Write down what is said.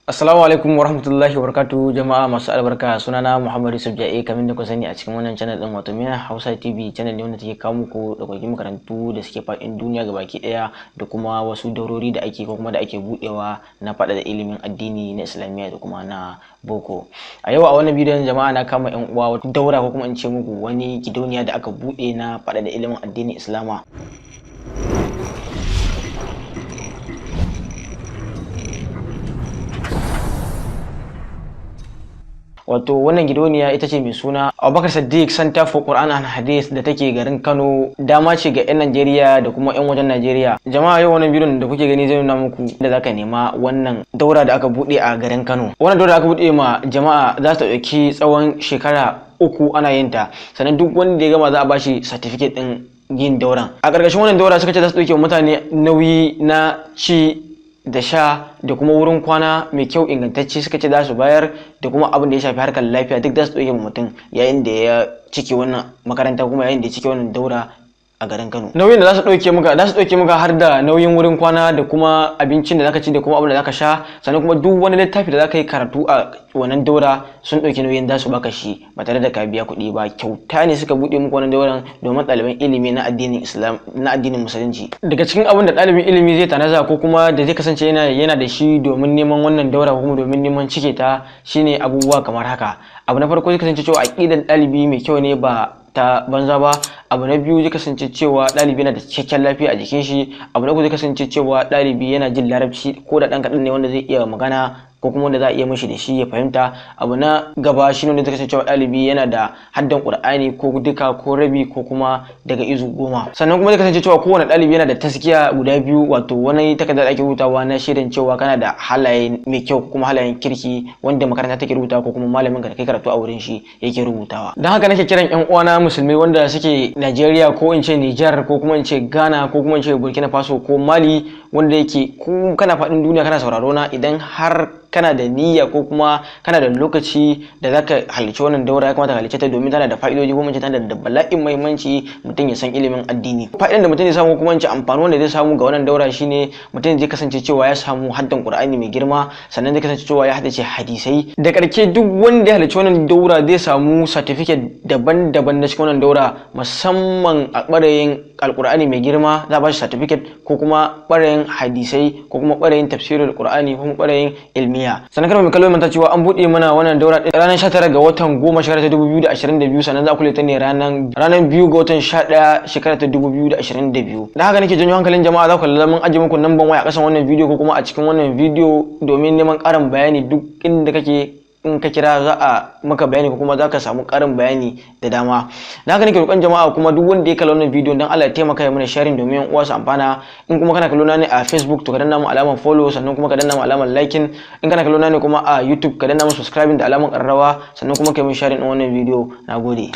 Assalamu alaikum warahmatullahi wabarakatuh, jama'a masu albarka. Sunana Muhammad Yusuf Ja'e, kamar da ku sani a cikin wannan channel din, wato Mina Hausa TV, channel ne wanda take kawo muku dokokin makarantu da suke faɗin duniya gabaki ɗaya da kuma wasu daurori da ake ko kuma da ake budewa na faɗaɗa ilimin addini na Islamiyya da kuma na boko. A yau a wannan bidiyon, jama'a, na kama yan uwa wata daura, ko kuma in ce muku wani gidauniya da aka buɗe na faɗaɗa ilimin addinin Islama. Wato wannan gidauniya ita ce mai suna Abubakar Saddiq Center for Quran and Hadith da take garin Kano. Dama ce ga 'yan Najeriya da kuma 'yan wajen Najeriya. Jama'a, yau wannan bidiyon da kuke gani zai nuna muku da zaka nema wannan daura da aka bude a garin Kano. Wannan daura da aka bude ma jama'a za ta dauki tsawon shekara 3 ana yin ta, sannan duk wanda ya gama za a bashi certificate din yin dauran. A ƙarƙashin wannan daura suka ce za su ɗauke mutane nauyi na ci da sha da kuma wurin kwana mai kyau ingantacce, suka ce za su bayar, da kuma abin da ya shafi harkar lafiya duk za su ɗauke mutum yayin da ya cike wannan makaranta, kuma yayin da ya cike wannan daura a garin Kano. Nauyin da za su ɗauke maka, za su ɗauke maka har da nauyin wurin kwana da kuma abincin da zaka ci da kuma abin da zaka sha, sannan kuma duk wani littafi da zaka yi karatu a wannan daura sun ɗauki nauyin za su baka shi ba tare da ka biya kuɗi ba. Kyauta ne suka buɗe muku wannan dauran domin ɗaliban ilimi na addinin Islam, na addinin Musulunci. Daga cikin abin da ɗalibin ilimi zai tanaza ko kuma da zai kasance yana da shi domin neman wannan daura ko kuma domin neman cike ta shine abubuwa kamar haka. Abu na farko zai kasance cewa aƙidan ɗalibi mai kyau ne, ba ta banza ba. Abu na biyu zai kasance cewa ɗalibi yana da cikakken lafiya a jikin shi. Abu na uku zai kasance cewa ɗalibi yana jin Larabci ko da ɗan kaɗan ne, wanda zai iya magana ko kuma wanda za a iya mishi da shi ya fahimta. Abu na gaba shine wanda zai kasance cewa ɗalibi yana da haddan Qur'ani, ko duka ko rabi ko kuma daga izu 10. Sannan kuma zai kasance cewa kowane ɗalibi yana da taskiya guda biyu, wato wani takarda da ake rubutawa na shaidan cewa kana da halaye mai kyau ko kuma halayen kirki, wanda makaranta take rubutawa ko kuma malamin ka da kai karatu a wurin shi yake rubutawa. Don haka nake kiran yan uwana Musulmai wanda suke Najeriya, ko in ce Niger, ko kuma in ce Ghana, ko kuma in ce Burkina Faso ko Mali, wanda yake ko kana faɗin duniya kana sauraro na, idan har kana da niyya ko kuma kana da lokaci da zaka halarci wannan daura, ya kamata ka halarce ta domin tana da fa'idoji, ko ce tana da bala'in muhimmanci mutum ya san ilimin addini. Fa'idan da mutum zai samu, kuma ce amfani wanda zai samu ga wannan daura, shine mutum zai kasance cewa ya samu haddan Qur'ani mai girma, sannan zai kasance cewa ya haddace hadisai. Da karke, duk wanda ya halarci wannan daura zai samu certificate daban-daban na cikin wannan daura, musamman a ɓarayin Alƙur'ani mai girma za a ba shi certificate, ko kuma ɓarayin hadisai, ko kuma ɓarayin tafsirin Qur'ani, ko kuma ɓarayin ilmiya. Sannan kada mu kallo manta cewa an buɗe mana wannan daura ranar 19 ga watan 10 shekara ta 2022, sannan za a kulle ta ne ranar 2 ga watan 11 shekara ta 2022. Da haka nake janyo hankalin jama'a, za ku kalla mun ajiye muku namban waya a ƙasan wannan bidiyo ko kuma a cikin wannan bidiyo domin neman ƙarin bayani. Duk inda kake, in ka kira za a maka bayani ko kuma za ka samu ƙarin bayani da dama. Da haka nake roƙon jama'a kuma duk wanda ya kalla wannan bidiyon, dan Allah ya taimaka ya mana sharing domin yan uwa su amfana. In kuma kana kallo na ne a Facebook, to ka danna mu alamar follow, sannan kuma ka danna mu alamar liking. In kana kallo na ne kuma a YouTube, ka danna mu subscribing da alamar ƙararrawa, sannan kuma ka yi mun sharing din wannan bidiyo. Nagode.